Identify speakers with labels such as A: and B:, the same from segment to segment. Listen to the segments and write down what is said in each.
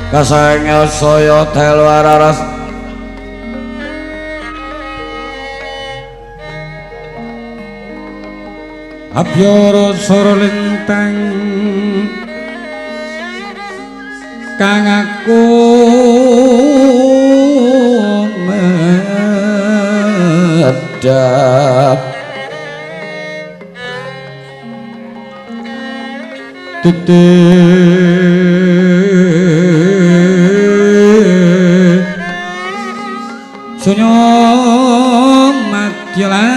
A: Kasengel saya telu araras
B: Abyara sora lintang kang aku
A: medhap
B: titik sunya madya ladri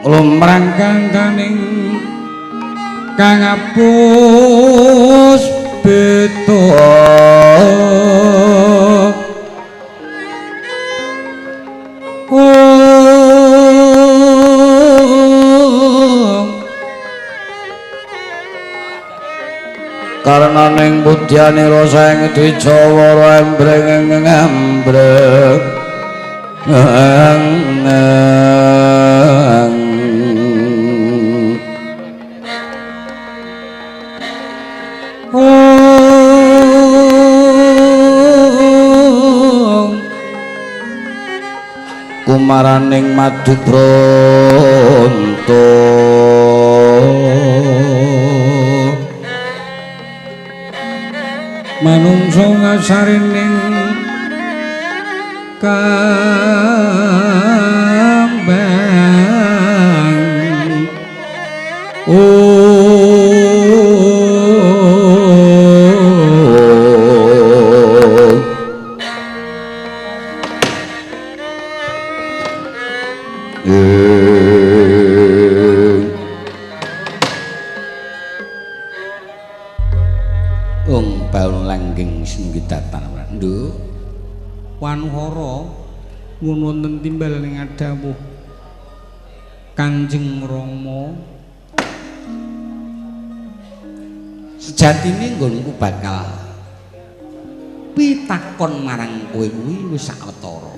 B: lumrang kandaning kang apus beta
A: karena ning budyanira saeng Dwijawara embreng ngambreng kumaraning madu bronto
B: manungsa ngasarining kambang Wanuhara nyuwun wonten timbal ing adhawuh Kanjeng Rama.
A: Sejatine nggonku bakal pitakon marang kowe kuwi wis sawetara.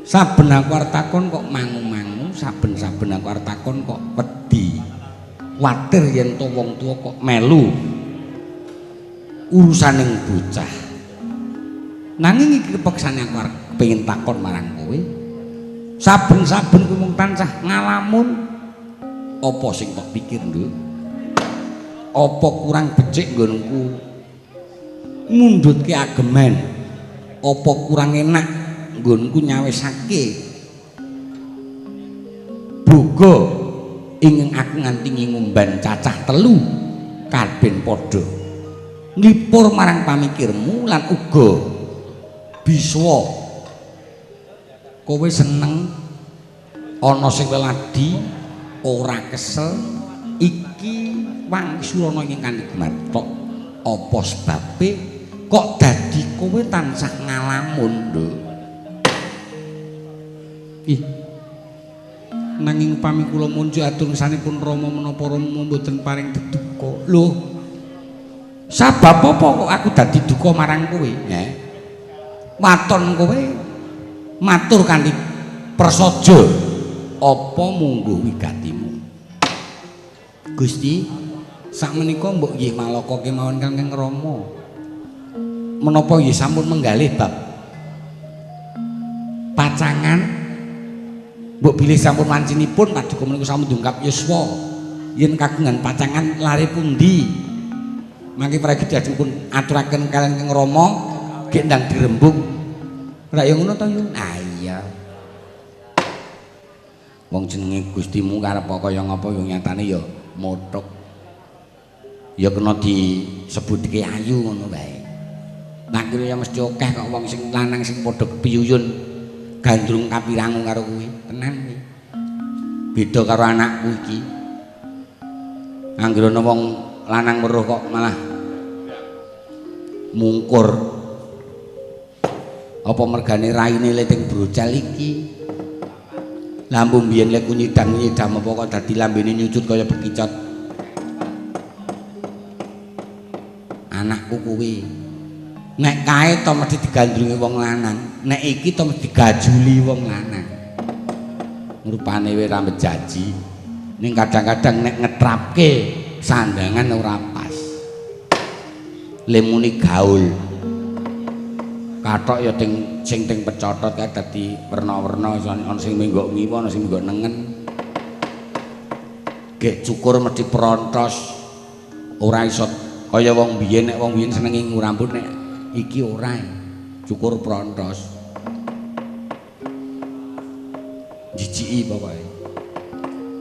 A: Saben aku arep takon kok mangu-mangu, saben-saben aku arep takon kok wedi. Kuwatir yen to wong tuwa kok melu urusaning bocah. Nanging iki kepeksane aku arep kepengin takon marang kowe. Saben-saben kowe mung tansah ngalamun, apa sing tok pikir, Nduk? Apa kurang becik nggonku mundhutke ageman? Apa kurang enak nggonku nyawisake boga ingkang aku nganti ngumban cacah telu kaben padha nglipur marang pamikirmu lan uga biswa kowe seneng ana sing weladi ora kesel iki wangsulana ing kanthi gumathok apa sebabe kok dadi kowe tansah ngalamun, Nduk?
B: Ih, nanging upami kula munjuk atur ngesanipun Rama menapa Rama mboten paring deduka.
A: Lho, sabab apa kok aku dadi duka marang kowe? Waton kowe matur kanthi prasaja apa mungguh wigatimu? Gusti, sakmenika mbok nggih malaka kemawon Kanjeng Rama. Menapa nggih sampun menggalih bab pacangan? Mbok bilih sampun wancinipun paduka menika sampun dungkap yuswa. Yen kagungan pacangan lare pundi? Mangke prayogi diajeng aturaken kaliyan Kanjeng Rama gek ndang dirembug. Ora ya ngono to, Yun? Ah iya. Wong jenenge Gustimu karep kaya ngapa ya nyatane ya mothok. Ya kena disebutke ayu ngono wae. Nak kira ya mesti akeh kok wong sing lanang sing padha kepiyuyun gandrung kapirangu karo kuwi. Tenan kuwi. Beda karo anakku iki. Anggere ana wong lanang weruh kok malah mungkur. Apa mergane raine leting brocel iki? Lampu mbiyen lek nyidam-nyidam apa kok dadi lambene nyucut kaya bekicot. Anakku kuwi nek kae to mesti digandrungi wong lanang, nek iki to mesti digajuli wong lanang. Rupane wae ra mejaji. Ning kadang-kadang nek ngetrapke sandangan ora pas. Lemuni gaul. Kathok ya ting sing ting pecotot kae dadi werna-werna, ana sing menggok ngiwa, ana sing menggok nengen. Gek cukur mesti prontos. Ora iso kaya wong biyen, nek wong biyen senenge ngu rambut, nek iki ora. Cukur prontos. Jijiki pokoke.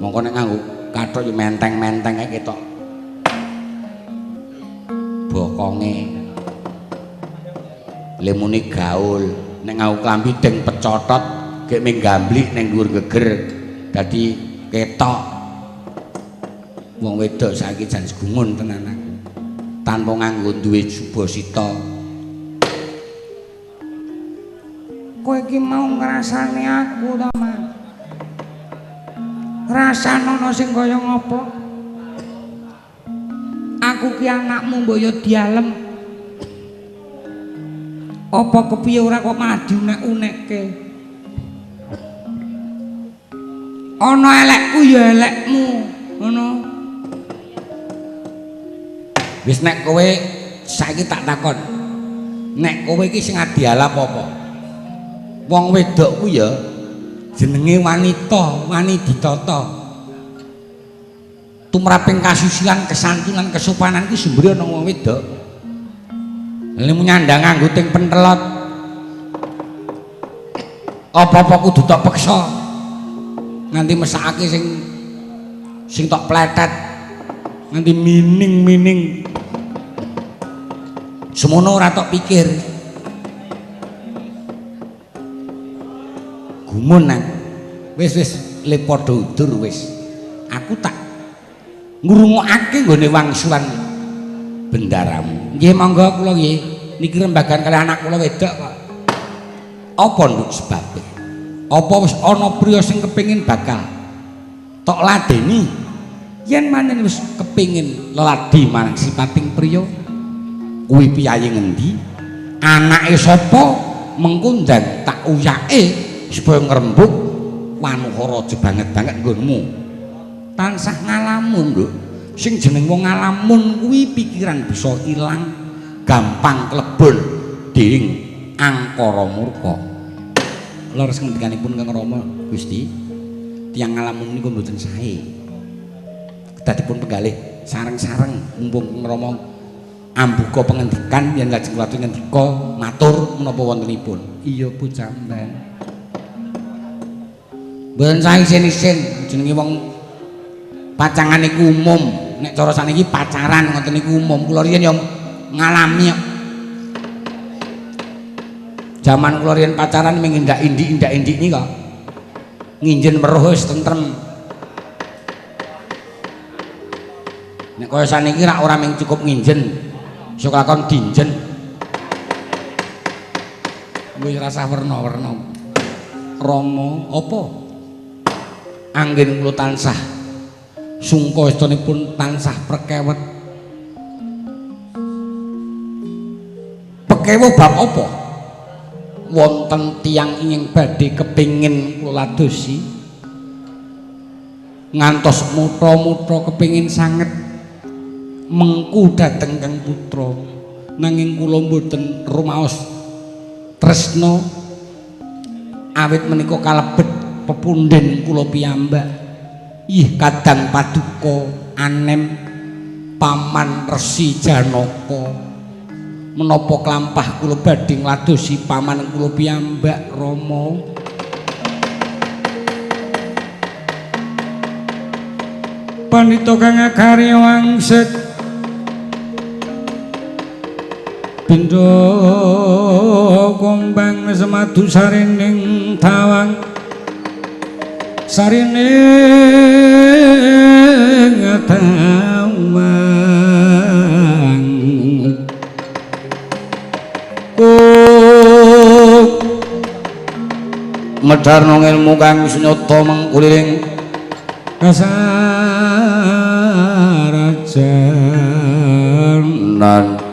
A: Mongko nek nganggo kathok yo menteng-menteng kae ketok. Bokonge. Lemune gaul, nek nganggo klambi deng pecotot, gek ming gamblik ning dhuwur geger. Dadi ketok. Wong wedok saiki jan gumun tenan aku. Tanpa nganggo duwe subasita. Kowe iki mau ngrasani aku ta, Mas? Rasane sing kaya ngapa? Aku ki anakmu mbok yo dialem. Apa kepiye ora kok malah diunek-unekke? Ana elekku ya elekmu, ngono. Wis nek kowe saiki tak takon. Nek kowe iki sing adialap apa? Wong wedok ku ya jenenge wanita, wani ditata. Tumraping kasusilan, kesantunan, kesopanan ki sumbere ana wong wedok. Lha nyandang nganggo ting pentelot. Apa-apa kudu tok peksa. Nganti mesakake sing tok pletet. Nganti mining-mining. Semono ora tok pikir. Gumun nang. Wis wis le padha udur wis. Aku tak ngrungokake nggone wangsulan bendaramu. Nggih monggo kula nggih. Niki rembagan kali anak kula wedok kok. Apa nduk sebabe? Apa wis ana priya sing kepengin bakal tok ladeni? Yen manen wis kepengin leladi marang sipating priya, kuwi piyayi ngendi? Anake sapa? Mengko ndang tak uyake supaya ngrembug wanuhara aja banget-banget nggonmu. Tansah ngalamun, Nduk. Sing jeneng wong ngalamun kuwi pikiran bisa ilang, gampang klebon dening angkara murka. Leres ngendikanipun Kang Rama, Gusti, tiyang ngalamun niku mboten sae. Kedadipun penggalih sareng-sareng mumpung Kang Rama ambuka pengendikan yen lajeng kula ngendika matur menapa wontenipun. Iya bocah mben. Mboten sae isin-isin jenenge wong pacangan niku umum. Nek cara saniki pacaran ngoten niku umum. Kula riyen ya ngalami kok. Jaman kula riyen pacaran ming indak-indik-indak-indik niki kok. Nginjen weruh wis tentrem. Nek kaya saniki rak ora ming cukup nginjen, iso kelakon dinjen. Wis rasah werna-werna. Rama apa? Anggen kula tansah sungka estunipun tansah prekewet. Pekewuh bab apa? Wonten tiyang ingkang badhe kepingin kula ladosi ngantos mutha-mutha kepingin sanget mengku dhateng Kang Putra, nanging kula mboten rumaos tresna awit menika kalebet pepundhen kula piyambak. Ih kadang paduka anem paman Resi Janaka, menapa klampah kula badhe ngladosi paman kula piyambak Rama. Pandita kang akarya wangsit bindha kumbang semadu sarining tawang sarining tawang medharna ilmu kang sunyata mengkuliling kasarajanan.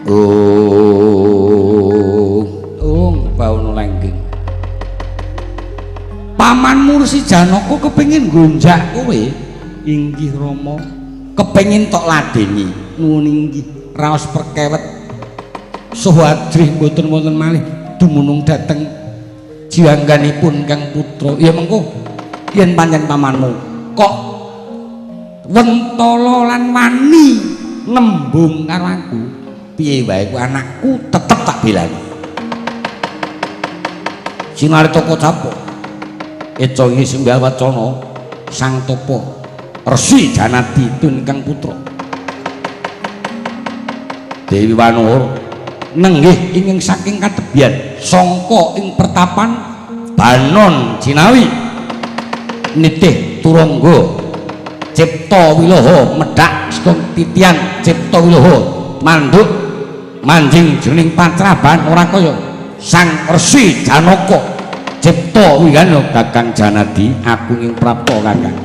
A: Oh. Pamanmu Resi Janaka kepengin nggonjak kowe. Inggih Rama, kepengin tok ladeni. Nuwun inggih raos perkewet saha adrih mboten wonten malih dumunung dhateng jiwangganipun Kang Putra. Ya mengko yen pancen pamanmu kok wentala lan wani nembung karo aku, piye wae ku anakku tetep tak belani. Sinarita kocapa eca ing sembah wacana Sang Tapa Resi Janadi tun Kang Putra Dewi Wanuhara nenggih ingkang saking katebian sangka ing pertapan Banon Cinawi nitih turangga Cipta Wiloha medhak saka titian Cipta Wiloha manduk manjing jroning patraban ora kaya Sang Resi Janaka Cipta Wigana. Kakang Janadi aku ing prapta Kakang.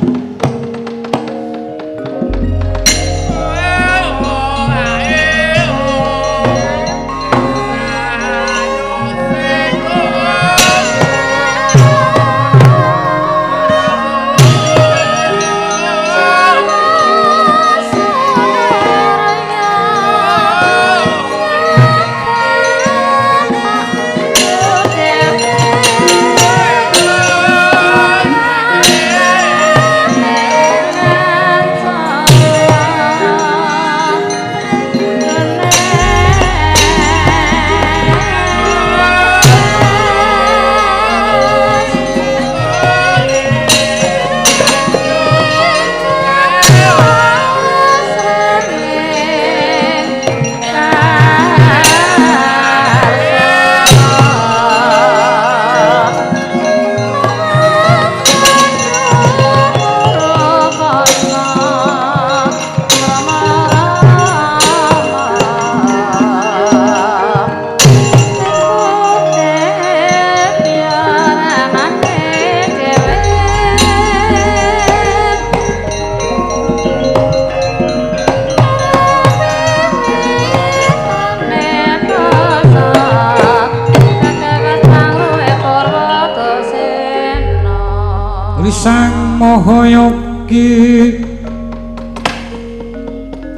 A: Sang Mahayogi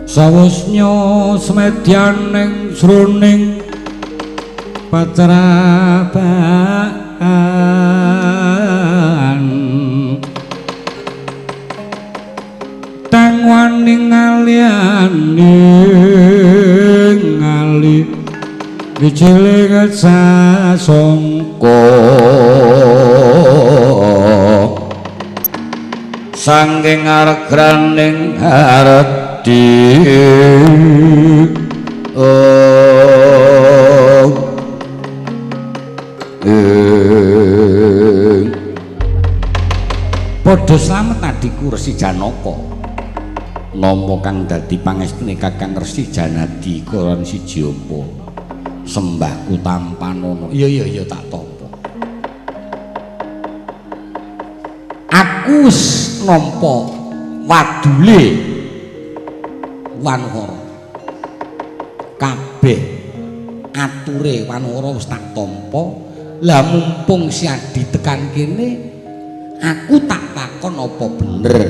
A: sawusnya semedyan ing jroning patrabaan tangwaning ngaliane ngali wiciling sasongko sangking argraning hardi padha slamet adhiku Resi Janaka nampa kang dadi pangestune Kakang Resi Janadi koron siji apa sembahku tampanana. Iya iya iya tak tampa. Aku wis nampa wadule Wanuhara. Kabeh ature Wanuhara wis tak tampa. Lah mumpung si Adi tekan kene, aku tak takon apa bener.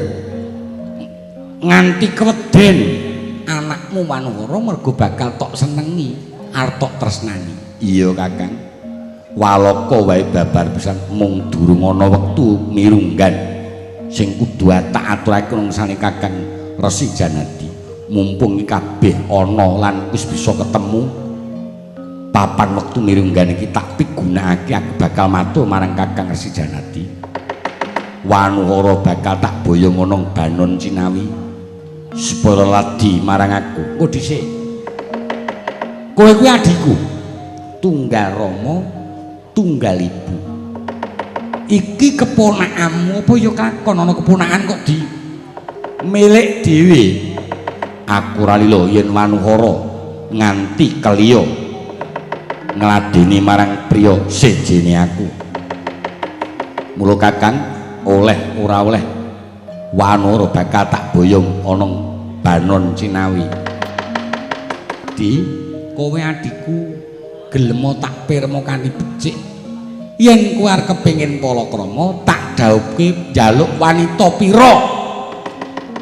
A: Nganti keweden anakmu Wanuhara mergo bakal tok senengi, arep tok tresnani. Iya Kakang. Walaka wae babar pisan mung durung ana wektu mirunggan sing kudu tak aturake nang Kakang Resi Janadi. Mumpung kabeh ana lan wis bisa ketemu papan wektu mirunggan iki tak pigunakake, aku bakal matur marang Kakang Resi Janadi. Wanuhara bakal tak boyong ana Banon Cinawi supaya ladi marang aku. Engko dhisik kowe kuwi adhiku tunggal rama tunggal ibu. Iki keponakanmu apa ya kelakon ana keponakan kok di milik dhewe. Aku ora lila yen Wanuhara nganti keliya ngladeni marang priya sejene aku. Mula Kakang oleh ora oleh Wanuhara bakal tak boyong ana Banon Cinawi. Di kowe adhiku gelem tak pirma kanthi becik. Yen kowe arep kepengin palakrama tak dhawuhke njaluk wanita pira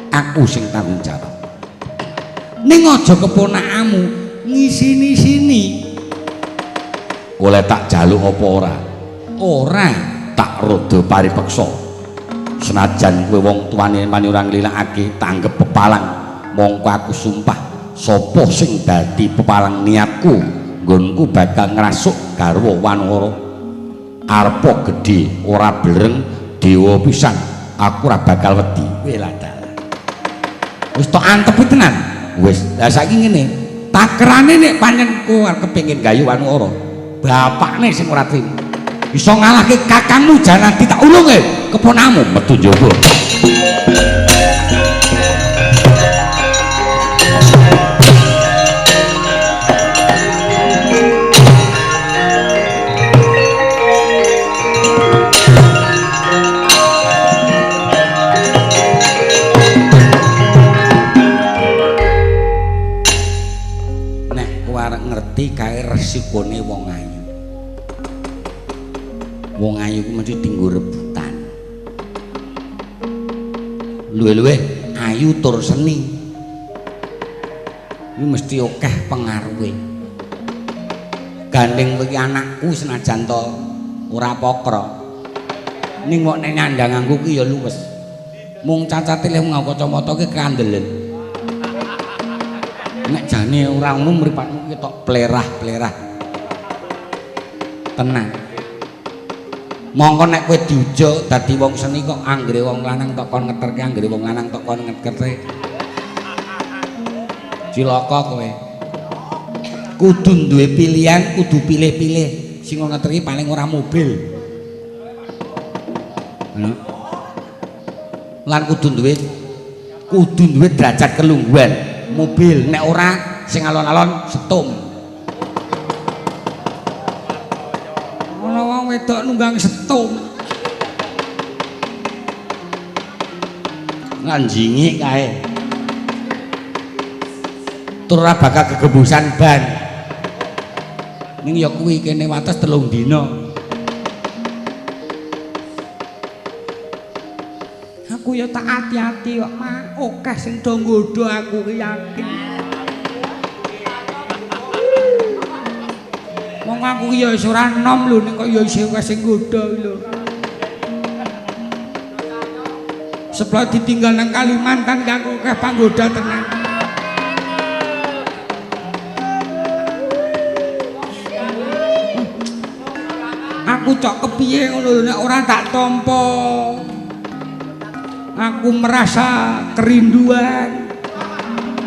A: aku sing tanggung jawab. Ning aja keponakamu ngisini-sini.
C: Oleh tak jaluk apa ora?
A: Ora,
C: tak rada paripeksa. Senajan kowe wong tuane mani ora nglilakake tanggep pepalang, mongko aku sumpah sapa sing dadi pepalang niatku nggonku bakal ngrasuk garwa Wanara. Arpa gedhe ora blereng dewa pisan, aku ora bakal wedi.
A: Weh dalah. Wis tok antepi tenan.
C: Wis,
A: lah saiki ngene, takerane nek pancen kowe arep kepengin gayu Wanara, bapakne sing ora trimo. Iso ngalahke kakangmu Janadi tak ulunge keponamu
C: metu njaba.
A: Nek kowe arep ngerti kae resikone wong ayu. Wong ayu ku mesti dinggo rebutan. Luwih-luwih ayu tur seni. Kuwi mesti akeh pengaruhe. Gandeng kowe iki anakku senajan to ora pokro. Ning kok nek nyandang aku ki ya luwes. Mung cacate lek nganggo kacamata ki kandelen. Nek jane ora ngono mripatmu ketok plerah-plerah. Tenang. Mongko nek kowe diujuk dadi wong seni kok anggere wong lanang tok kon ngeterke, anggere wong lanang tok kon ngeterke. Cilaka kowe. Kudu duwe pilihan, kudu pilih-pilih. Sing ngeterke paling ora mobil. Lan kudu duwe derajat kelungguhan mobil, nek ora sing alon-alon setum. Ana wong wedok nunggang setum. Nganjingi kae. Tur ora bakal kegembusan ban. Ning ya kuwi kene wates 3 dina. Aku ya tak ati-ati kok, Mak. Akeh sing do nggodha aku ki yakin. Wong aku ki ya wis ora enom lho, ning kok ya isih akeh sing nggodha ki lho. Sebelah ditinggal nang Kalimantan ki aku akeh panggoda tenan. Aku cok kepiye ngono lho nek ora tak tampa. Aku merasa kerinduan.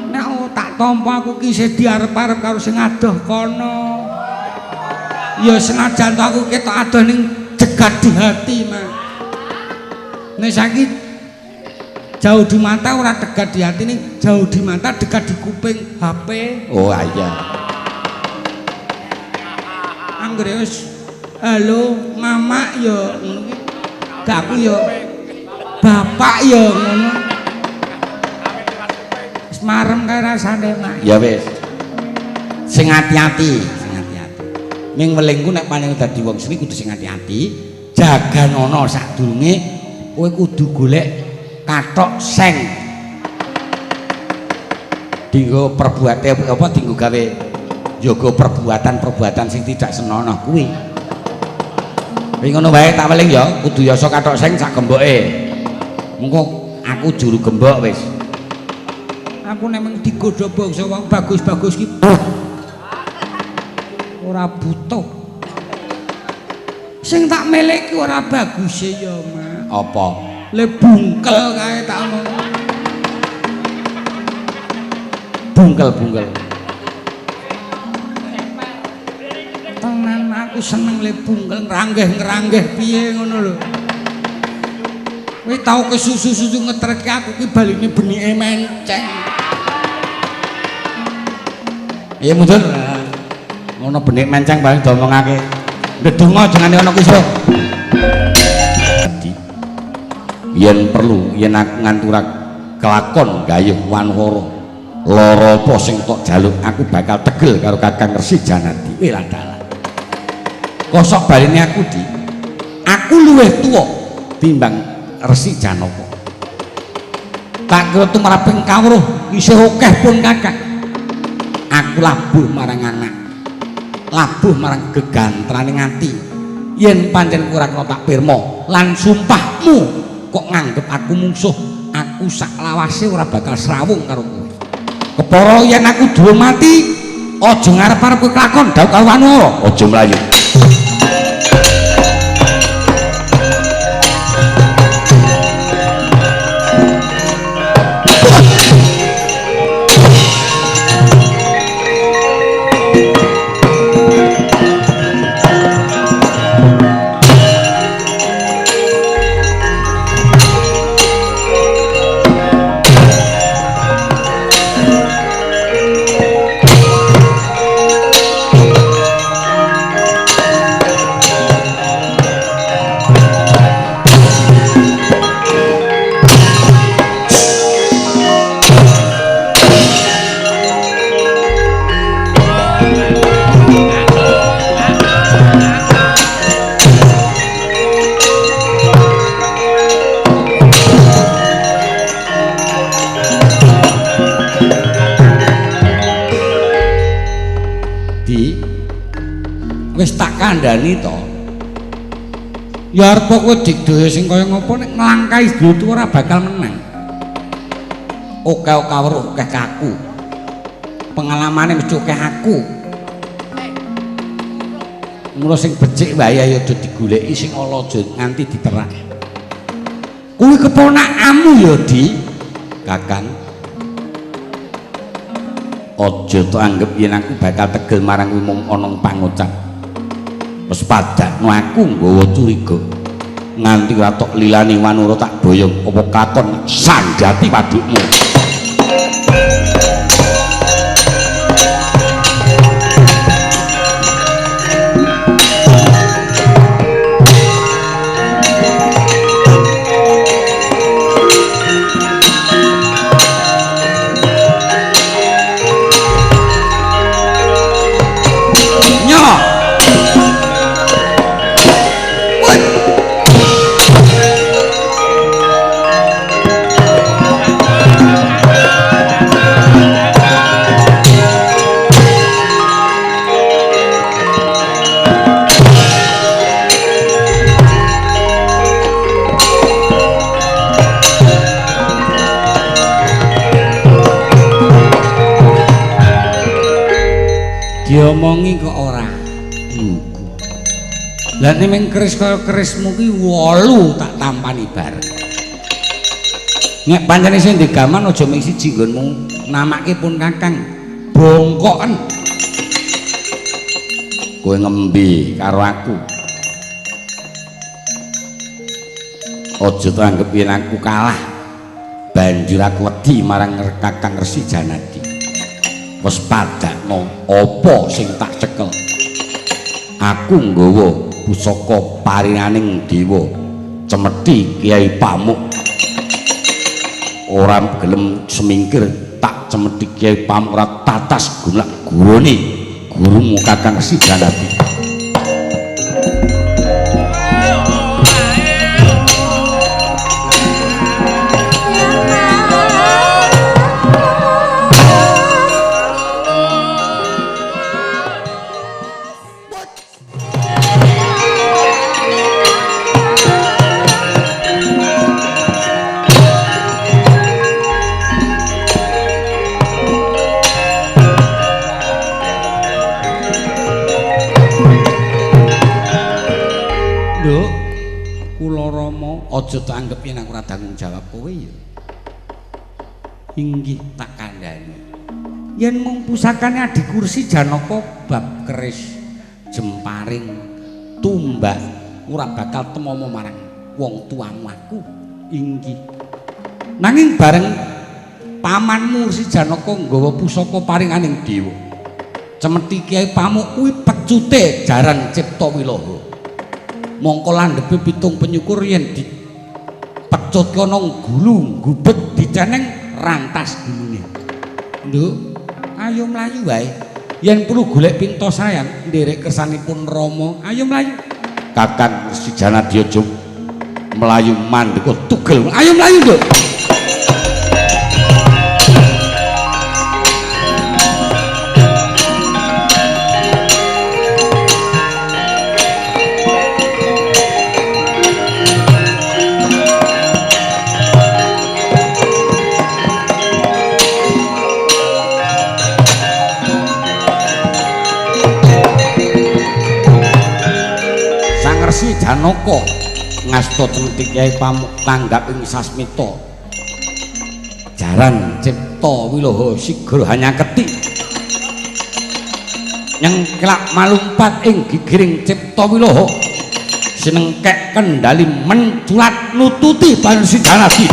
A: Nek tak tampa aku ki isih diarep-arep karo sing adoh kono. Ya senajan to aku ketok adoh ning jegat di hati, Mas. Nek saiki jauh di mata ora dekat di hati, ning jauh di mata dekat di kuping HP.
C: Oh iya.
A: Anggere wis halo mama ya ngono ki. Gak aku ya bapak ya ngono. Wis marem kae rasane, Mak.
C: Ya wis. Sing ati-ati, sing ati-ati. Ning welingku nek pancen dadi wong seni kudu sing ati-ati, jaganono sadurunge kowe kudu golek kathok seng. Dinggo perbuate apa dinggo gawe jaga perbuatan-perbuatan sing tidak senonoh kuwi. Kuwi ngono wae tak weling ya, kudu yasa kathok seng sak gemboke. Mengko aku juru gembok wis.
A: Aku nek mung digodha bangsa wong bagus-bagus ki ora butuh. Sing tak miliki ora baguse ya, Mak.
C: Apa?
A: Le bungkel kae tak omong.
C: Bungkel-bungkel.
A: Tenan aku seneng le bungkel ngrangeh-ngrangeh piye ngono lho. Kowe tau kesusu-susu ngeterke aku ki baline benike menceng.
C: Iya mundur. Ngono benik menceng paling diomongake. Ndedonga aja nganti ana kisruh. Yen perlu yen aku nganti ora kelakon gayuh Wanwara. Lara apa sing tok jaluk aku bakal tegel karo Kakang Resi Janadi. Weh lah dalah. Kosok baline aku di.
A: Aku luwih tuwa timbang Resi Janaka. Tak kira tumraping kawruh isih akeh pun kakak. Aku labuh marang anak, labuh marang gegantraning ati. Yen pancen ora kena tak pirma lan sumpahmu kok nganggep aku mungsuh, aku sak lawase ora bakal srawung karo kowe. Kepara yen aku durung mati, aja ngarep-arep kowe kelakon dhaup karo Wanara.
C: Aja mlayu.
A: Wis tak kandhani to. Ya arep kowe digdaya sing kaya ngopo nek nglangkai sedulur ora bakal menang. Oke kawruh akeh kaku. Pengalamane mesti akeh aku. Mula sing becik wae ayo aja digoleki sing ala aja nganti diterak. Kuwi keponakanmu ya, Di.
C: Kakang. Aja tok anggep yen aku bakal tegel marang kowe mung ana pangucap. Wis padakno aku nggawa curiga nganti ora tok lilani Wanara tak boyong apa katon sanjati padukmu.
A: Diomongi kok ora lugu. Lah nek mung keris kaya kerismu ki 8 tak tampani bareng. Nek pancen isih ndigaman aja mung siji nggonmu namake pun kakang bongkoken.
C: Kowe ngembe karo aku. Aja tok anggep yen aku kalah. Banjur aku wedi marang Kakang Resi Janadi. Wis padakno apa sing tak cekel. Aku nggawa pusaka parinaning dewa cemeti Kyai Pamuk. Ora gelem semingkir tak cemeti Kyai Pamuk ora tatas gulak gurune gurumu Kakang Resi Janadi.
A: Aja tak anggep yen aku ora tanggung jawab kowe ya. Inggih tak kandhani. Yen mung pusakane Adhiku Resi Janaka bab keris jemparing tumbak ora bakal temomo marang wong tuamu aku. Inggih. Nanging bareng pamanmu Resi Janaka nggawa pusaka paringaning dewa. Cemeti Kyai Pamuk kuwi pecute jaran Cipta Wilaha. Mongko landhepe pitung penyukur yen di pecut kono gulu gubet diceneng rantas gulune. Nduk, ayo mlayu wae. Yen perlu golek pinto sayang nderek kersanipun Rama, ayo mlayu.
C: Kakang Resi Janadi aja mlayu mandeka tugel. Ayo mlayu, Nduk. Resi Janaka ngasta cemeti Kyai Pamuk tanggap ing sasmita. Jaran cipta wiloha sigra hanyaketi. Nyengklak malumpat ing gigiring cipta wiloha. Sinengkek kendali menculat nututi Resi Janadi.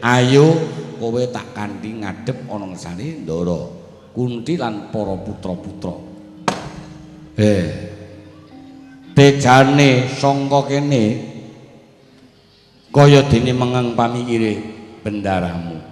C: Ayo kowe tak kanthi ngadhep ana ngersane Ndara Kunti lan para putra-putra. Tejane sangka kene kaya dene mengeng pamikire bendaramu.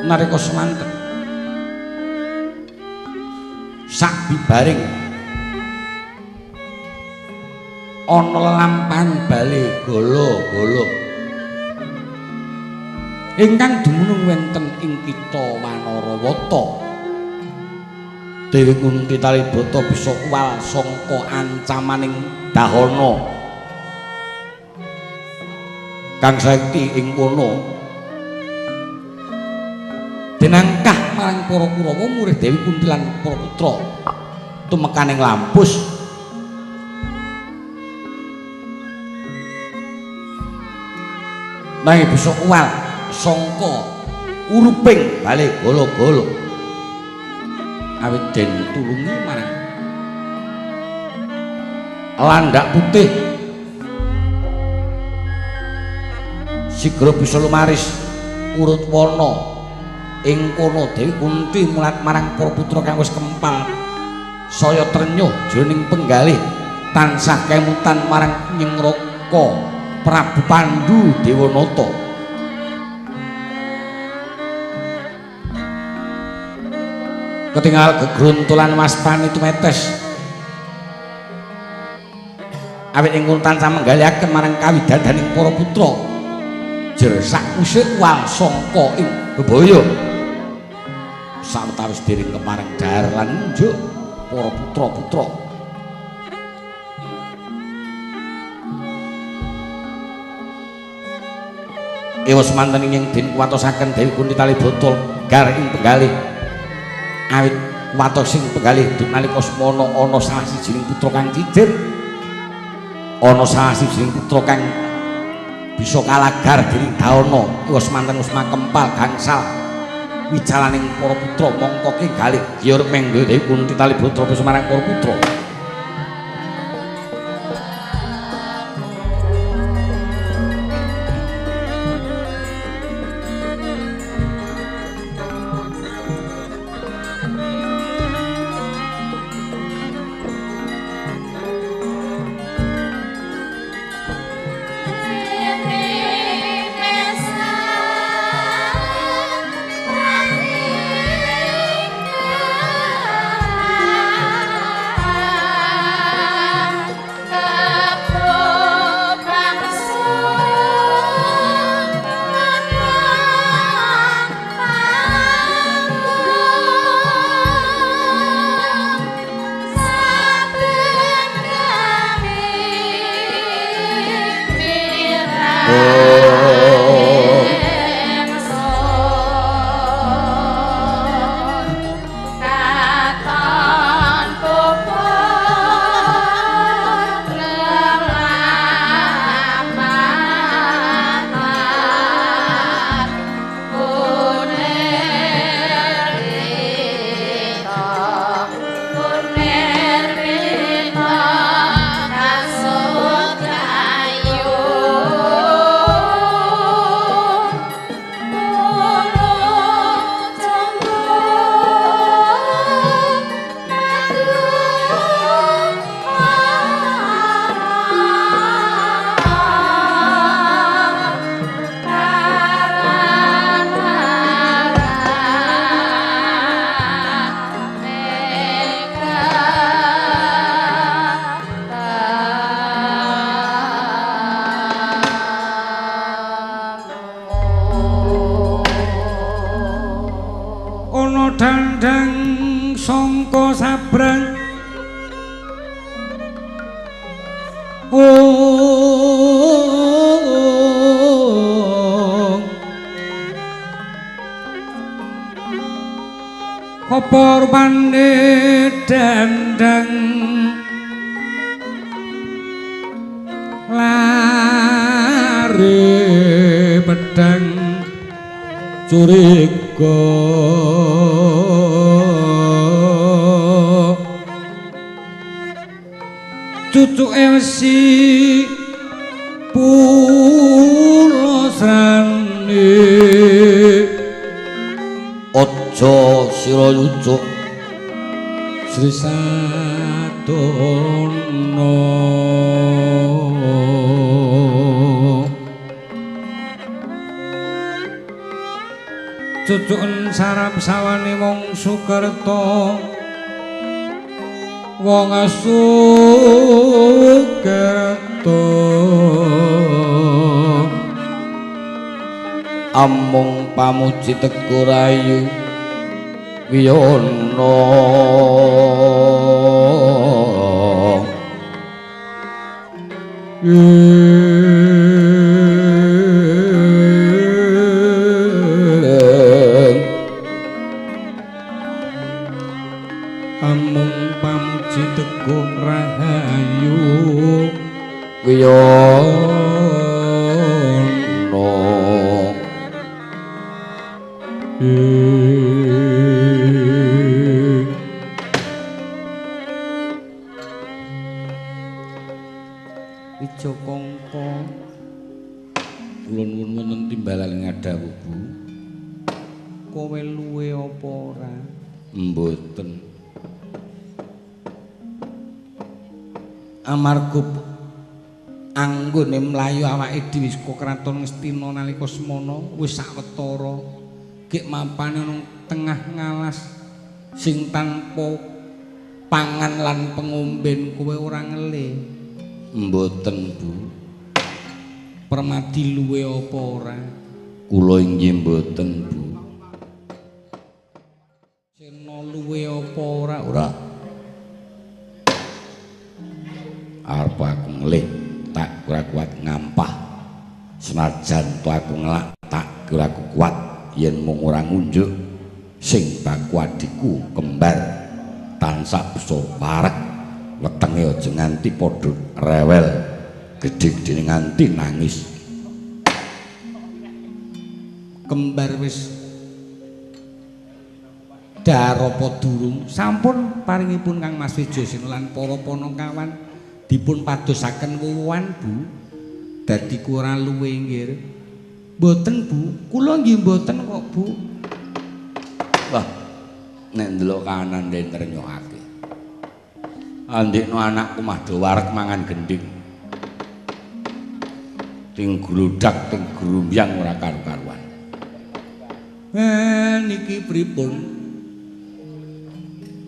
A: Nalika semanten sak bibaring ana lelampahan bale gala-gala ingkang dumunung wonten ing kitha Wanarawata. Dewi Kunti Talibata bisa kuwal sangka ancamaning Dahana kang saekti ing kono dinangkah marang para Kurawa murid Dewi Kunti lan para putra tumekaning lampus. Nanging bisa kuwal sangka uruping bale gala-gala awit den tulungi marang landak putih sigra bisa lumaris urut wana. Ing kono Dewi Kunti mulat marang para putra kang wis kempal saya trenyuh jroning penggalih tansah kemutan marang Nyengraka Prabu Pandu Dewanata. Ketinggal gegruntulan waspani tumetes awit ing kono tansah menggalihaken marang kawidadaning para putra jer sakwise wal sangka ing bebaya. Sawetawis dening kepareng dhahar lan nunjuk para putra-putra. Ewa semanten ing den kuwatosaken Dewi Kunti Talibata gar ing penggalih. Awit kuwatos ing penggalih nalika semana ana salah sijining putra kang cicir, ana salah sijining putra kang bisa kalagar dening Dahana. Ewa semanten wis makempal gangsal wijalaning para putra mongko kegalih giyor menggo Dewi Kunti Talibata bisa marang para putra.
B: Apa rupane dandang lare pedang curiga cucuke wesi Pulosrane
A: aja sira yucuk
B: Sri Sadana. Cucuken sarap sawane wong Sukerta, wong Sukerta.
A: Amung pamuji tegur ayu wiyono.
B: Amung pamuji teguh rahayu
A: wiyono.
B: Wijaya Kangka,
A: kula nuwun wonten timbalan ngadhawuh Bu.
B: Kowe luwe apa ora?
A: Mboten. Amarga anggone mlayu awake dhewe saka kraton Ngastina nalika semana wis sawetara gek mapane nang tengah ngalas sing tanpa pangan lan pengomben kowe ora ngelih. Mboten Bu.
B: Permadi luwe apa ora?
A: Kula inggih mboten Bu.
B: Sena luwe apa ora?
A: Ora. Arep aku ngelih tak kira kuat ngampah. Senajan to aku ngelak tak kira aku kuat yen mung ora ngunjuk sing baku adhiku kembar tansah bisa wareg. Wetenge aja nganti padha rewel, gedhe-gedhe nganti nangis.
B: Kembar wis dhar apa durung? Sampun paringipun Kang Mas Wijayasena lan para panakawan dipun padosaken wuwuhan Bu. Dadi ora luwe nggih. Mboten Bu, kula nggih mboten kok Bu.
A: Wah, nek ndelok kanan den trenyokake. Andekno anakku mah do wareg mangan gendhing. Ting gludak ting grumbyang ora karu-karuan.
B: Niki pripun?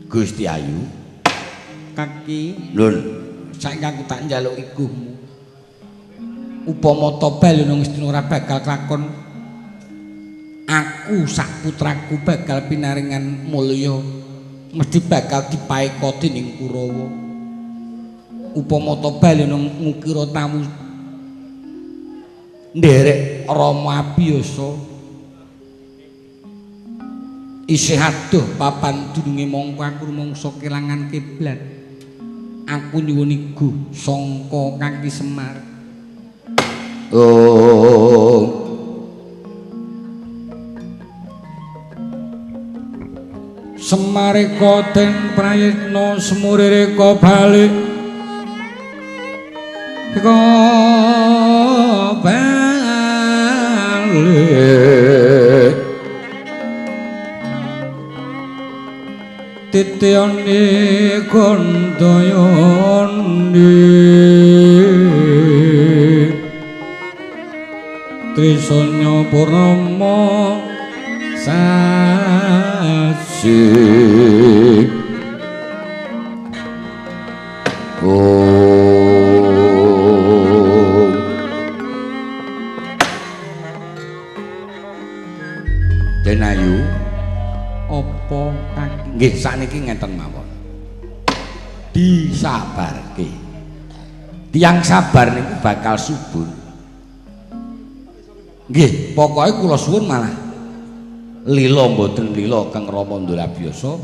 A: Gusti Ayu.
B: Kaki.
A: Lun,
B: saiki aku tak njaluk iguhmu. Upama tobal nang Ngastina ora bakal kelakon, aku sak putraku bakal pinaringan mulya, mesti bakal dipaeka dening Kurawa. Upama tobal nang ngukira tamu nderek Rama Abiyasa isih adoh papan dununge mongko aku rumangsa kelangan kiblat. Aku nyuwun iguh sangka Kaki Semar.
A: Oh.
B: Semareka den prayitna semurireka balik eka balik titiyane kandayane Trisanya Purnama sasi.
A: Om Den Ayu
B: apa kaki?
A: Nggih sakniki ngenten mawon. Disabarke. Tiyang sabar niku bakal subur. Nggih, pokoke kula suwun malah lila mboten lila Kang Rama Ndulabiyasa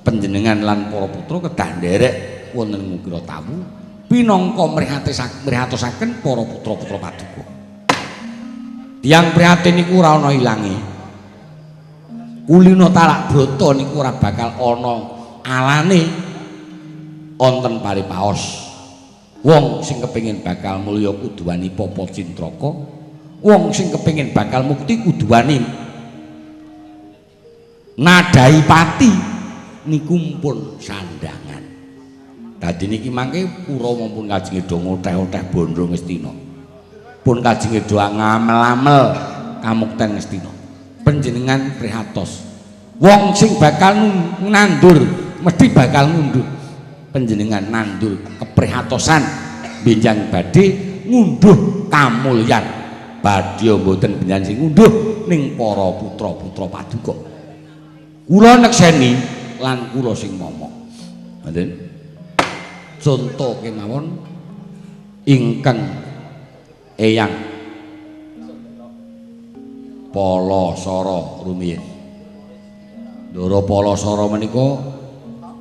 A: panjenengan lan para putra kedah nderek wonten Ngukira Tawu pinangka mrihatosaken para putra-putra paduka. Tiyang prihatin niku ora ana ilange. Kulino talak brata niku ora bakal ana alane wonten paripaos. Wong sing kepengin bakal mulya kudu wani papa cintraka, wong sing kepengin bakal mukti kudu wani nadai pati niku pun sandangan. Dadi niki mangke Kurawa pun kajenge do ngoteh-oteh bondo Ngastina. Pun kajenge do ngamel-amel kamukten Ngastina. Panjenengan prihatos. Wong sing bakal nandur mesti bakal ngunduh. Panjenengan nandur keprihatosan benjang badhe ngunduh kamulyan. Badhe mboten benjang sing ngunduh ning para putra-putra paduka. Kula nekseni lan kula sing momok. Ngoten. Conto kemawon ingkang Eyang Palasara rumiyin. Ndara Palasara menika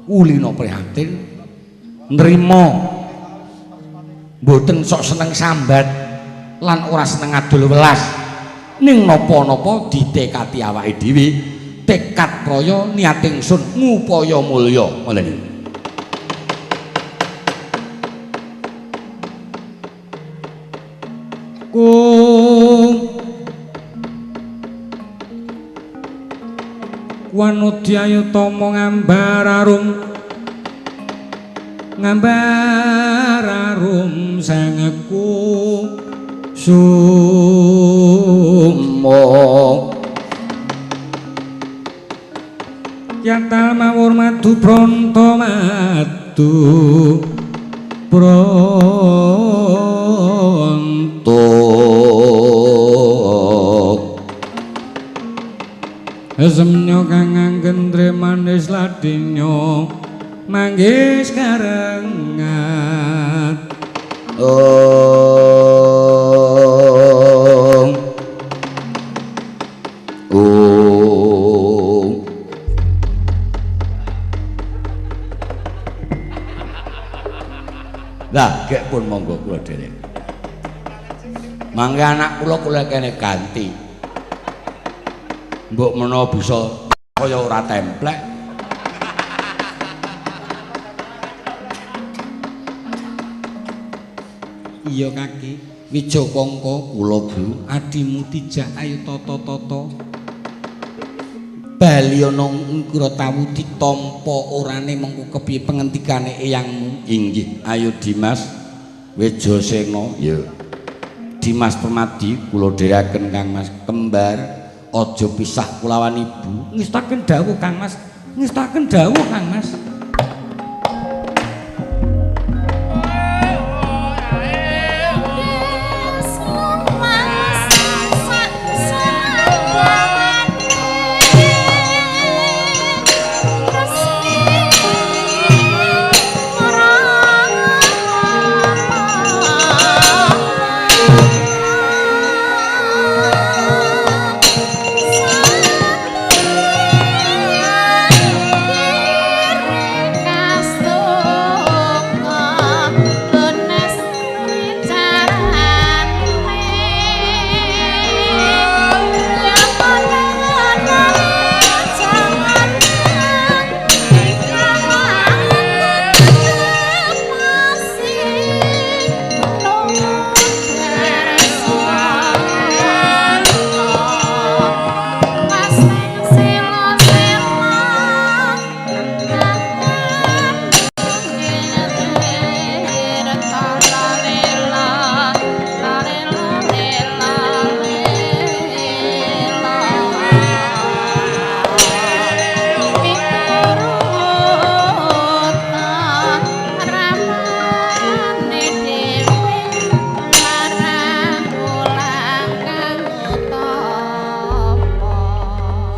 A: kulina prihatin nrima mboten sok seneng sambat lan ora seneng adol welas. Ning napa-napa ditekati awake dhewe, tekad praya niat ingsun ngupaya mulya. Ngoten niku.
B: Wanodya tama ngambar arum, ngambar arum sangeku sumo. Yatal mawur madu bronto madu bronto. Semnyo kang anggendre manis ladinyo manggis karengat.
A: Om Om. Lah gek pun monggo kula derek. Mangke anak kula kula kene ganti. Mbok menawa bisa kaya ora templek.
B: Iya kaki Wijakangka kula Bu adimu tijak ayo tata-tata.
A: Bali ana Ngratawu ditampa orane mengko kepiye pengentikane eyangmu? Inggih, ayo Dimas Wijasena. Ya. Dimas Permadi kula dherekaken Kang Mas kembar. Aja pisah kulawan ibu.
B: Ngestaken dawuh Kang Mas, ngestaken dawuh Kang Mas.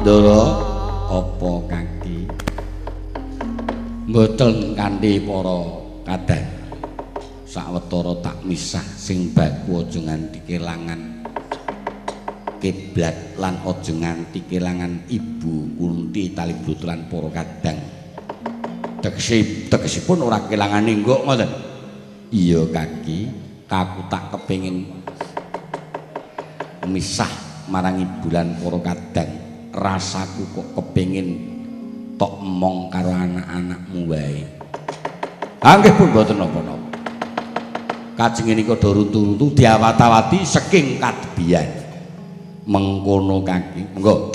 A: Ndara apa kaki mboten kanthi para kadang sawetara tak misah sing baku aja nganti kelangan kiblat lan aja nganti kelangan ibu Kunti Talibut lan para kadang. Tegesipun ora kelangan enggok ngoten. Iya kaki, aku tak kepengin misah marang ibu lan para kadang. Rasaku kok kepengin tok emong karo anak-anakmu wae. Ha nggih pun mboten napa-napa.
C: Kajenge nika do runtu-runtu diawat-awati saking kadebian. Mengkono kaki. Monggo.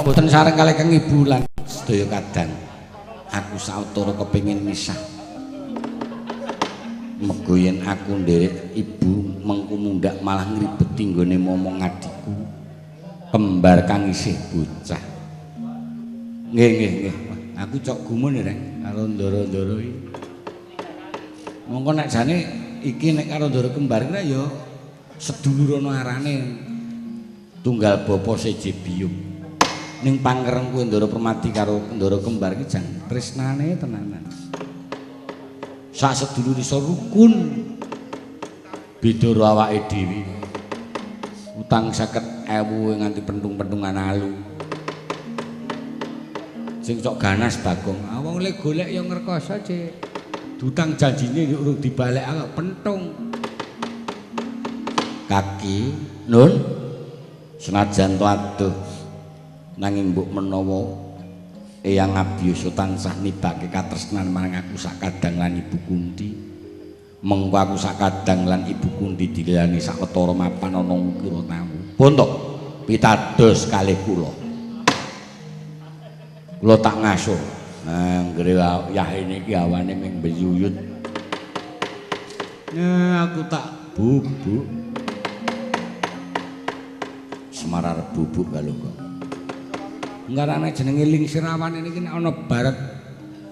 C: Mboten sareng kalih Kang Ibu lan sedaya kadang aku sawetara kepengin misah. Mergo yen aku nderek ibu mengku mundhak malah ngribeti nggone momong adikku kembar kang isih bocah. Nggih nggih nggih. Aku cok gumun rek karo ndoro-ndoro iki. Mongko nek jane iki nek karo ndoro kembar kira ya sedulur ana arane tunggal bapa seje biyung. Ning pangkereng kuwi Ndara Permadi karo Ndara kembar iki jan tresnane tenanan. Sak sedulur iso rukun. Beda karo awake dhewe. Utang 50.000 nganti pentung-pentungan alu. Sing cok ganas Bagong. Ah wong le golek ya ngrekoso, Cik. Utang janjine urung dibalekake pentung. Kaki nun senajan to aduh nanging mbok menawa Eyang Abiyasa tansah nibake katresnan marang aku sakadang lan Ibu Kunti. Mengko aku sakadang lan Ibu Kunti dililani sawetara mapan ana ukira tamu. Bonto pitados kalih kula. Kula tak ngasuh. Anggere yahene iki awane ming beyuyut. Nah, aku tak bubuk. Semar arep bubuk karo kok. Ngarane jenenge Lingsirawan ini nek ana baret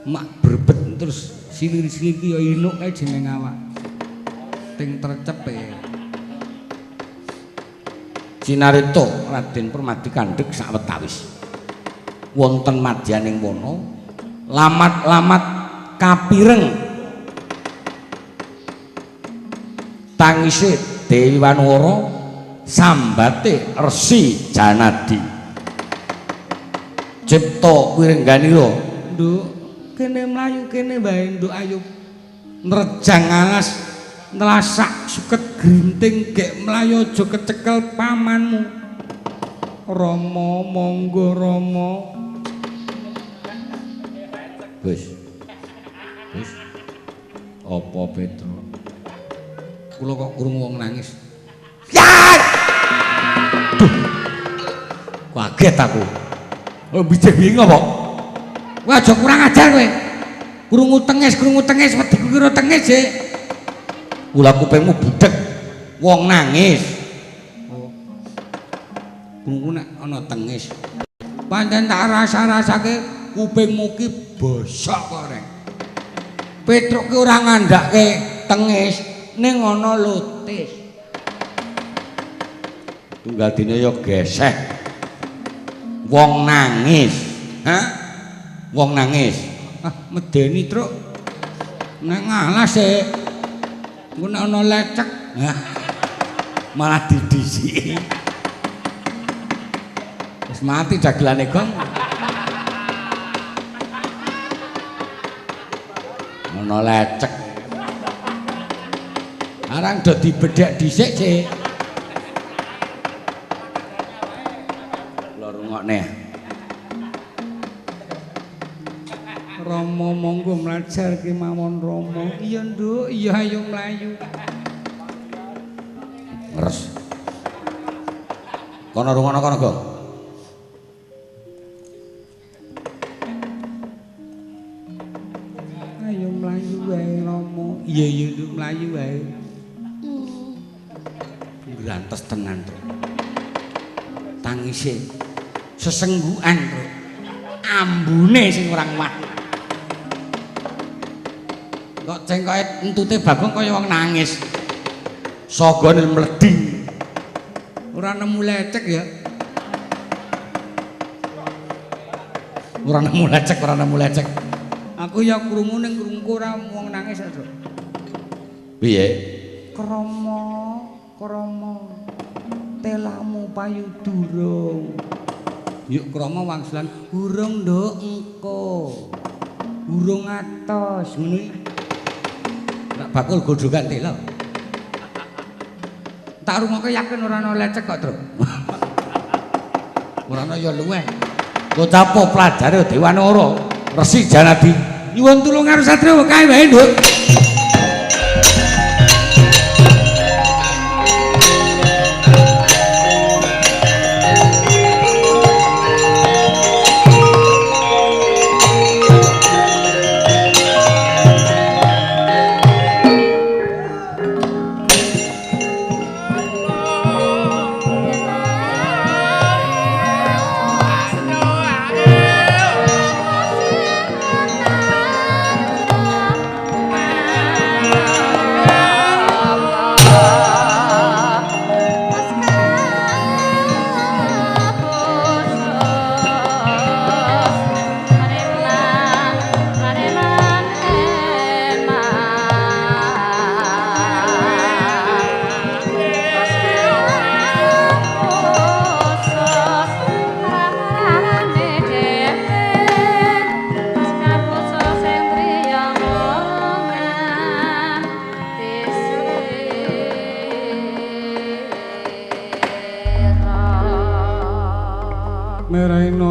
C: mak berbet terus silir-silir ki ya inuk kae jeneng awak. Ting trecepe. Cinarita Raden Permadi kandhek sawetawis. Wonten madyaning wana
B: Lamat-lamat kapireng tangise Dewi Wanara sambate Resi Janadi. Cipta wirengganira, Nduk, kene mlayu kene wae Nduk, ayo nrejang alas nelasak suket grinting gek mlayu aja kecekel pamanmu. Rama monggo Rama.
C: Wis. Wis. Apa Petro?
B: Kula kok krungu wong nangis. Ya! Duh. Kaget aku.
C: Oh bijik-bijik apa?
B: Kowe aja kurang ajar kowe. Krungu tengis wediku kira tengis, Dik.
C: Kula kupingmu budhek.
B: Wong nangis. Oh. Krungu nek ana tengis. Pancen tak rasa-rasake kupingmu ki bosok kok rek. Petruk ki ora ngandhake tengis ning ana lotis.
C: Tunggal dina ya geseh. Wong nangis.
B: Hah?
C: Wong nangis.
B: Ah, medeni, Truk. Nek ngalas e. Engko nek ana lecek,
C: hah. Malah didhisiki.
B: Wis mati dagelane gong.
C: Ana lecek.
B: Arang do dibedhek dhisik, Cik.
C: Kula rungokne.
B: Rama monggo mlajar kemawon Rama. Iya, Nduk, iya ayo mlayu.
C: Ngeres. Kono rungokno kono, Gong.
B: Ayo mlayu wae Rama. Iya iya Nduk, mlayu wae. Grantes tenan, Truk. Tangise sesenggukan, Truk. Ambune sing ora kuat. Kok cengkoke entute Bagong kaya wong nangis.
C: Sogone mleding.
B: Ora nemu lecek ya.
C: Ora nemu lecek, ora nemu lecek.
B: Aku ya krungu ning krungu ora wong nangis, Truk.
C: Piye?
B: Krama, krama. Telamu payu durung. Yuk krama wangsulan urung Nduk engko. Urung atos ngono iki.
C: Nek bakul godhogan tela.
B: Tak rungokke yakin ora ana lecek kok, Truk.
C: Ora ana ya luweh. Bocah apa pelajare Dewanara Resi Janadi.
B: Nyuwun tulung karo satria kae wae, Nduk.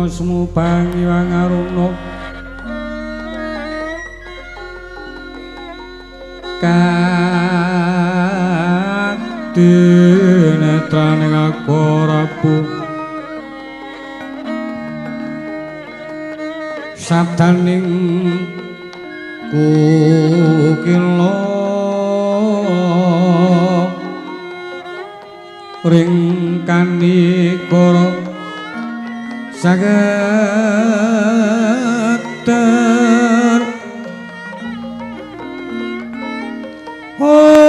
B: Sumubang iwang aruna kadinetraning akorapu sabdaning kukila ring kanikara sageter hong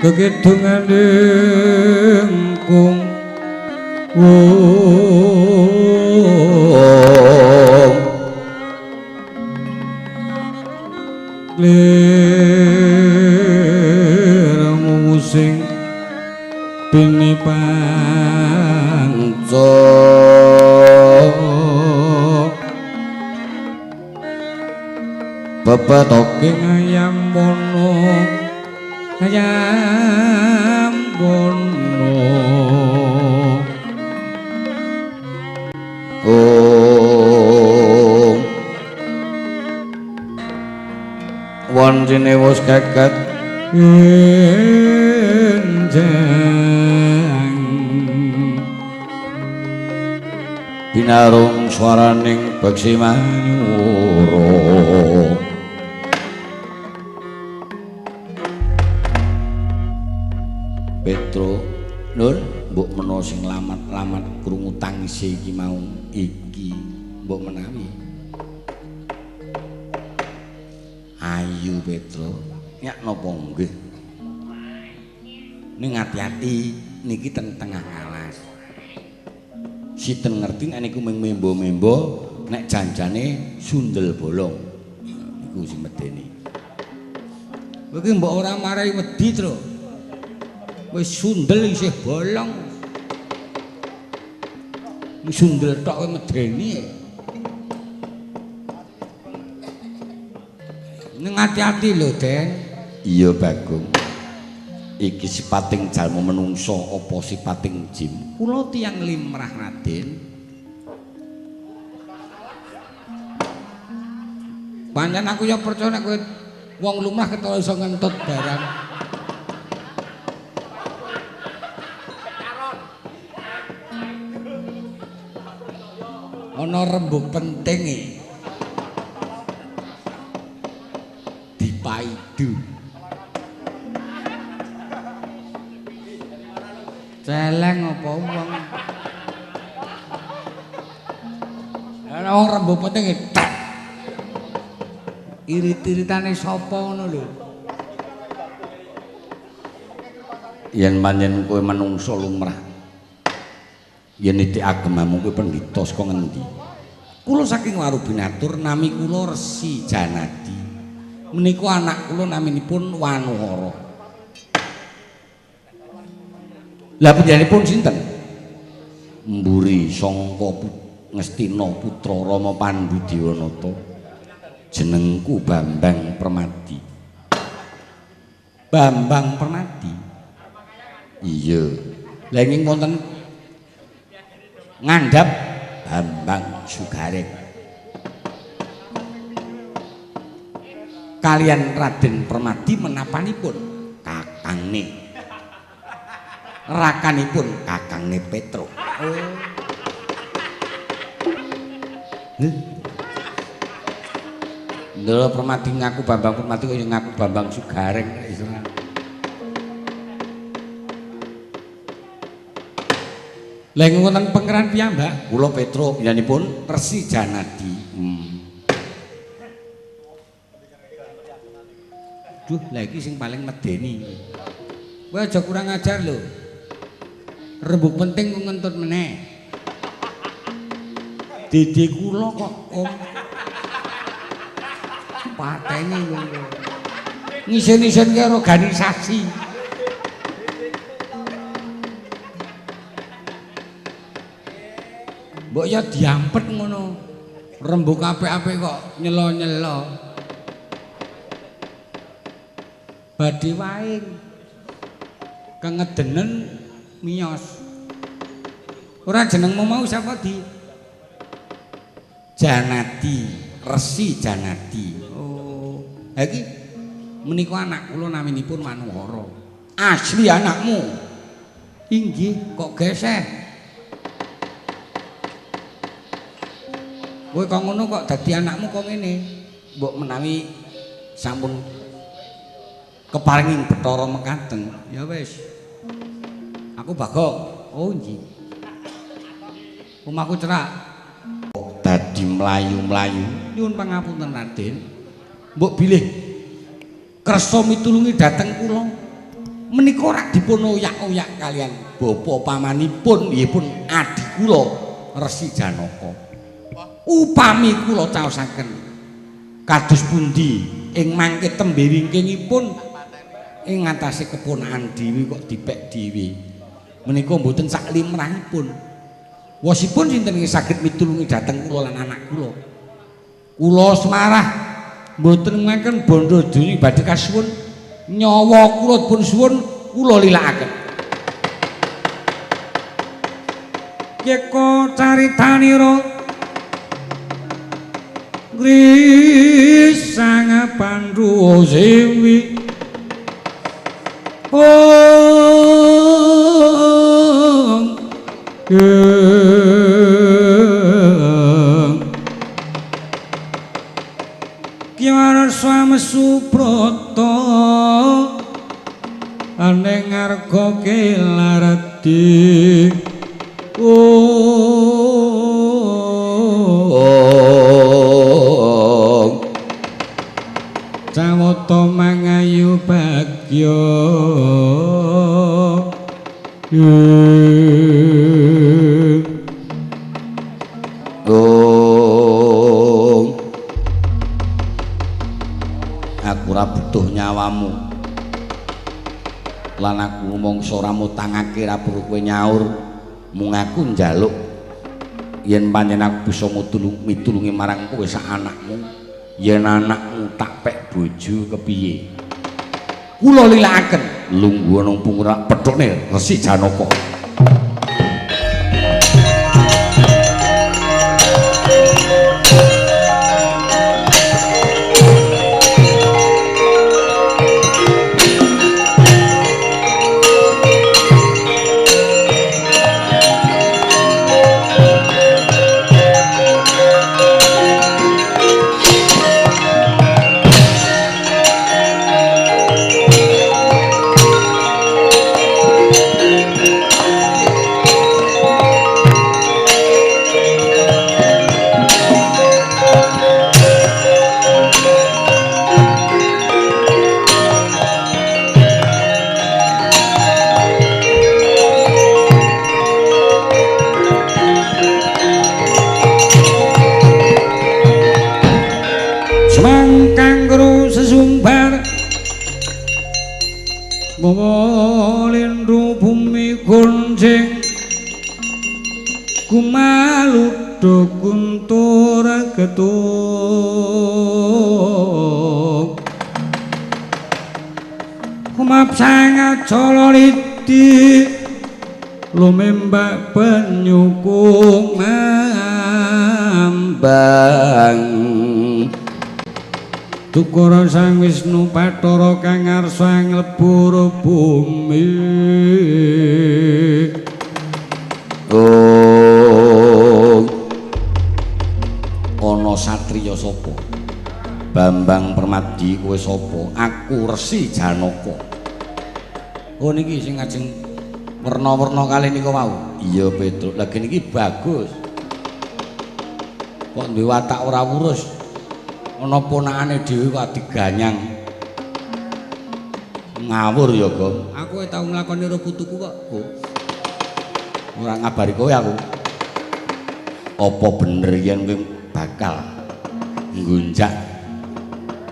B: kekidungan kung Lir sing bini panca bebetoke ngayam wono ngayam wono.
C: Om wancine wis geget
B: enjang
C: binarung swaraning beksi manyura. Petro Nur mbok mena sing lamat-lamat krungu tangise iki mau iki mbok menawi. Ayu Petro nyak napa nggih? Ning ati-ati niki ten tengah alas. Sinten ngerti nek niku mung membo-membo nek janjane sundel bolong. Niku sing medeni.
B: Kowe iki mbok ora marai wedi, Tru. Wis sundel isih bolong. Sundel tok kowe medeni. Ning ati-ati lho, Den.
C: Iya, Bagong. Iki sipating jalma menungsa apa sipating jin?
B: Kula tiyang limrah, Raden. Pancen aku ya percaya nek kowe wong lumrah ketara iso ngentut barang. Ana rembug penting iki. Dipaidu. Celeng apa wong? Ana wong rembug penting tek. Irit-iritane sapa ngono lho.
C: Yen pancen kowe menungsa lumrah, yen niti agamamu kowe pendhita saka ngendi?
B: Kula saking Warubinatur, nami kula Resi Janadi. Menika anak kula naminipun Wanuhara.
C: Lah panjenenganipun sinten? Mburi sangka Ngastina putra Rama Pandu Dewanata. Jenengku Bambang Permadi.
B: Bambang Permadi.
C: Iya. Lah ing wonten ngandhap Bambang Sugareng.
B: Kalian Raden Permadi menapanipun
C: kakangne. Rakanipun kakangne Petro.
B: Oh.
C: Lho Permadi ngaku Bambang Permadi kaya ngaku Bambang Sugareng istilah.
B: Lah wonten pangeran piyambak?
C: Kula Petro panjenenganipun
B: Resi Janadi. Duh, lha iki sing paling medeni. Kowe aja kurang ajar lho. Rembug penting kok ngentut meneh. Dede kula kok om. Pateni wong kowe. Ngisin-isin ke organisasi. Mbok ya diampet ngono. Rembug apik-apik kok nyelo-nyelo. Badhe wae kengedenen miyos. Ora jenengmu mau sapa di?
C: Janadi, Resi Janadi.
B: Oh. Ha iki menika anak kula naminipun Wanuhara.
C: Asli anakmu?
B: Inggih, kok geseh. Kowe kok ngono kok dadi anakmu kok ngene?
C: Mbok menawi sampun keparingin Bathara mekaten.
B: Ya wis. Aku Bagong. Oh nggih. Omahku cerak.
C: Dadi mlayu-mlayu.
B: Nyuwun pangapunten Raden. Mbok bilih kersa mitulungi dhateng kula. Menika ora dipun oyak-oyak kalian bapa pamanipun nggih pun kula Resi Janaka. Upami kula caosaken kados pundi ing mangke tembe wingkingipun ing ngatasé keponakan dhewe kok dipek dhewe. Menika mboten sak limrahipun. Wosipun sinten ingkang saged mitulungi dhateng kula lan anak kula. Kula semarah mboten ngeken bondo donya badhe kasuwun nyawa kula pun suwun kula lilakaken. Yeka caritanira Grisang Pandhu Sewi Ong Kiwara Swami Subrata aning arga kelardi Ong Cawata mangayu bagya.
C: Ong aku ora butuh nyawamu lan aku mongso ora mutangake ora perlu kowe nyaur mung aku njaluk yen pancen aku bisa mitulungi marang kowe sak anakmu yen anakmu tak pek bojo kepiye kula lilakaken lungguh nang pungrak pethukne Resi Janaka.
B: Kumaludho kuntur getuk kumapsang acala ridi lumembak penyukung mambang Dukara Sang Wisnu Bathara kang ngarsa nglebur bumi.
C: Oh, ana satriya sapa? Bambang Permadi kowe sapa? Aku Resi Janaka.
B: Oh niki sing ngajeng werna-werna kalih nika wau.
C: Iya Petruk, lagi niki bagus.
B: Kok duwe watak ora wurus. Ana ponakane dhewe kok diganyang.
C: Ngawur ya, Gong.
B: Aku tau nglakoni karo putuku kok.
C: Oh. Ora ngabari kowe aku. Apa bener yen kowe bakal nggunjak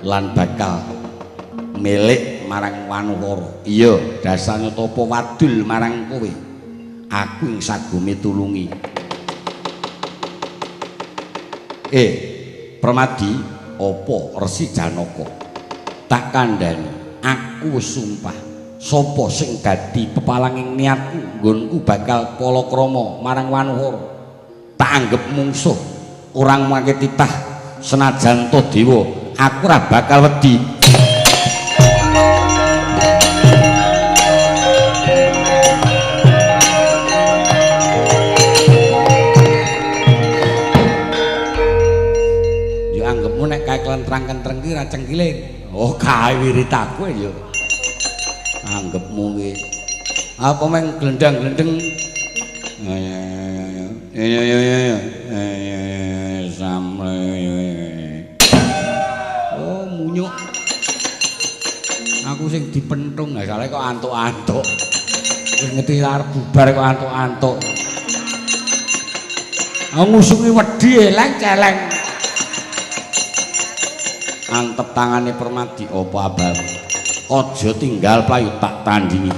C: lan bakal milik marang Wanukara? Iya, dasarnya tapa wadul marang kowe. Aku ing sago mitulungi. Permadi, apa Resi Janaka? Tak kandhani, aku sumpah sapa sing dadi pepalanging niatku nggonku bakal palakrama marang Wanukara. Tak anggep mungsuh, orang mangke titah senajan to dewa, aku ora bakal wedi.
B: Ya anggepmu nek kae klentrang-kentreng ki ra cengkiling.
C: Oh, kae wiritaku ya. Anggepmu ki apa meng glendang-glendeng.
B: Oh, munyuk. Aku sing dipentung,
C: nggak salah kok antuk-antuk. Wis ngerti arep bubar kok antuk-antuk.
A: Ngusungi wedi eleng-celeng. Antep tangane Permadi, apa abang? Aja tinggal playu tak tandingi.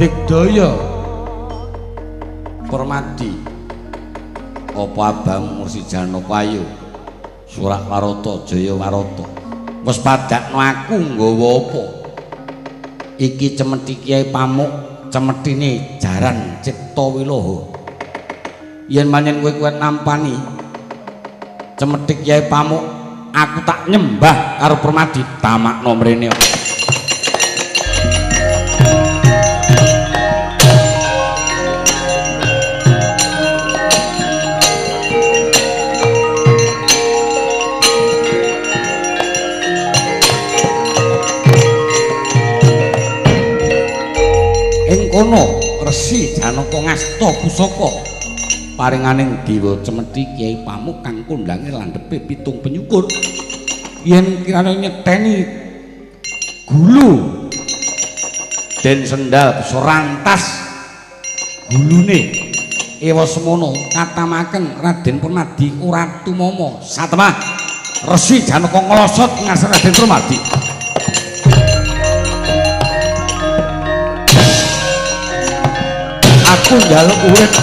A: Digdaya Permadi, apa abang Mursi Janaka ayo Surak Warata Jaya Warata wis padakno aku nggawa apa iki cemeti Kyai Pamuk cemethine jaran Cipta Wiloha yen pancen kowe kuwi nampani cemeti Kyai Pamuk aku tak nyembah karo Permadi tamakno mrene. Kono Resi Janaka ngasta pusaka paringaning dewa cemeti Kyai Pamuk kang kondhange landhepe 7 penyukur yen kirane nyeteni gulu den sendal bisa rantas gulune ewa semono katamaken Raden Permadi ora tumama satemah Resi Janaka nglosot ngasar Raden Permadi. Aku njaluk urip.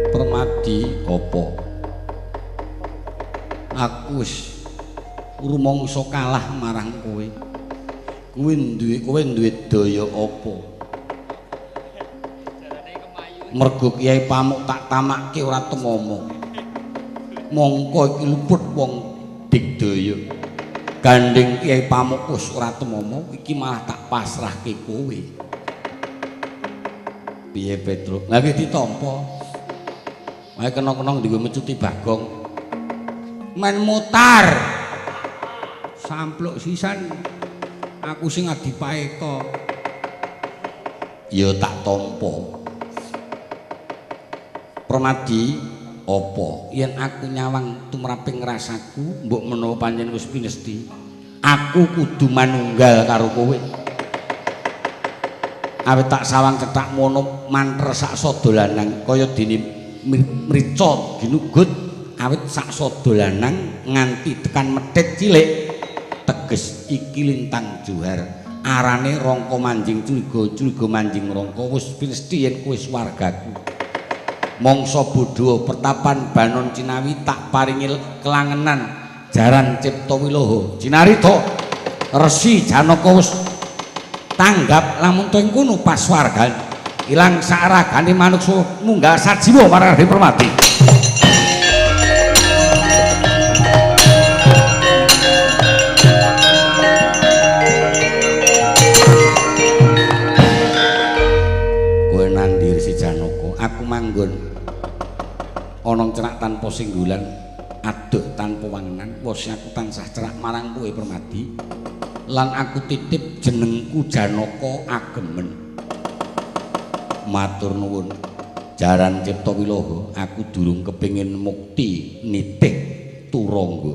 A: Permadi apa? Aku wis rumangsa kalah marang kowe. Kowe duwe daya apa? Mergo Kyai Pamuk tak tamakke ora tumama. Mongko iki luput wong digdaya. Gandeng Kyai Pamuk wis ora tumama, iki malah tak pasrahke kowe. Piye Petruk? Lah iki ditampa. Ayo kena-kena dienggo mecuti Bagong. Men mutar. Sampluk sisan. Aku sing adipaeka. Ya tak tampa. Permadi apa yen aku nyawang tumraping rasaku mbok menawa pancen wis pinesti aku kudu manunggal karo kowe. Awit tak sawang cethak mono manter sak sada lanang kaya dene mrica ginugut awit sak sada lanang nganti tekan methit cilik. Teges iki lintang johar arane rangka manjing curiga curiga manjing rangka wis pinesti yen kowe swargaku mangsa bodho pertapan Banon Cinawi tak paringi kelangenan jaran Cipta Wiloha Cinarita Resi Janaka wis tanggap lamun to ing kono paswargan ilang sakragane manuksa munggah sajiwa marang Raden Permadi. Janaka, aku manggon ana cerak tanpa singgulan, adoh tanpa wangenan, wis aku tansah cerak marang kowe Permadi. Lan aku titip jenengku Janaka agemen. Matur nuwun. Jaran Cipta Wiloha, aku durung kepengin mukti nitih turangga.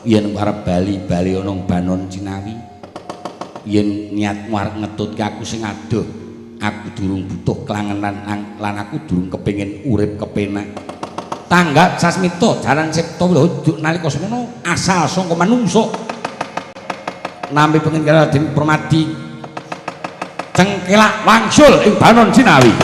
A: Yen arep bali, bali ana Banon Cinawi. Yen niatmu arep ngetutke aku sing adoh, aku durung butuh klangenan lan aku durung kepengin urip kepenak. Tanggap sasmita Jaran Cipta Wiloha nalika semono asal saka manungsa. Nampi pengen Raden Permadi cengkelak wangsul ing Banon Cinawi.